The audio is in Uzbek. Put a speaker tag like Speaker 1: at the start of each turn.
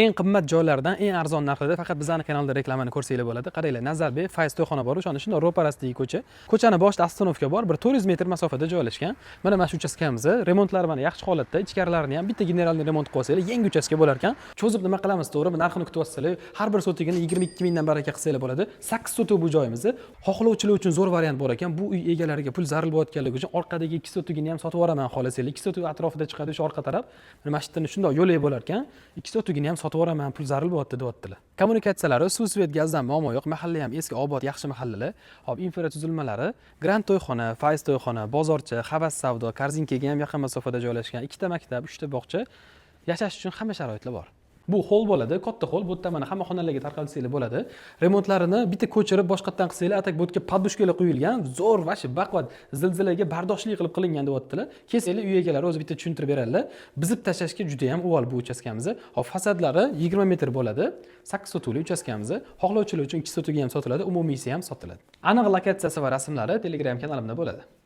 Speaker 1: Eng qimmat joylardan eng arzon narxlarda faqat bizani kanalda reklamani ko'rsanglar bo'ladi. Qaranglar, Nazarbek Fayz to'yxona bor, o'shani shundoq ro'parasidagi ko'cha. Ko'chani boshida остановка bor, bir 400 metr masofada joylashgan. Mana shu uchastkamiz, remontlari mana yaxshi holatda, ichkarilarini ham bitta генеральный remont qilib olsanglar, yangi uchastka bo'lar ekan. Cho'zib nima qilamiz, to'g'ri, narxini kutib olsanglar, har bir sotigini 22 mingdan baraka qilsanglar bo'ladi. 8 sotik bu joyimizni. Xohlovchilar uchun zo'r variant bor ekan. Bu uy egalariga pul zarur bo'layotganligi uchun orqadagi 2 sotigini ham sotib yuboraman xohlasanglar. 2 sotik atrofida chiqadi o'sha orqa taraf. Mana shu yerdan shundoq yo'lak bo'lar ekan. 2 sotigini ham sotib yuboraman, pul zarur bo'lyapti deyaptilar. Kommunikatsiyalari, suv, свет, gazdan muammo yo'q. Mahalla ham eski, obod, yaxshi mahallalar. Hop, infratuzilmalari, Grand to'yxona, Fayz to'yxona, bozorcha, Havas savdo, Korzinkaga ham yaqin masofada joylashgan. Ikkita maktab, uchta bog'cha. Yashash uchun hamma sharoitlar bor. Bu hol bo'ladi, katta hol. Bu yerda mana hamma xonalarga tarqalsanglar bo'ladi. Remontlarini bitta ko'chirib boshqatdan qilsanglar, а так bu yerga подушка lar quyilgan, zo'r, вообще baquvvat, zilzilaga bardoshli qilib qilingan deyaptilar. Kelsanglar, uy egalari o'zi bitta tushuntirib beradilar. Buzib tashlashga juda ham uvol bu uchastkamiz. Hop, fasadlari 20 metr bo'ladi. 8 sotuvli uchastkamiz. Xohlovchilar uchun 2 sotuvga ham sotiladi, umumiysi ham sotiladi. Aniq lokatsiyasi va rasmlari Telegram kanalimda bo'ladi.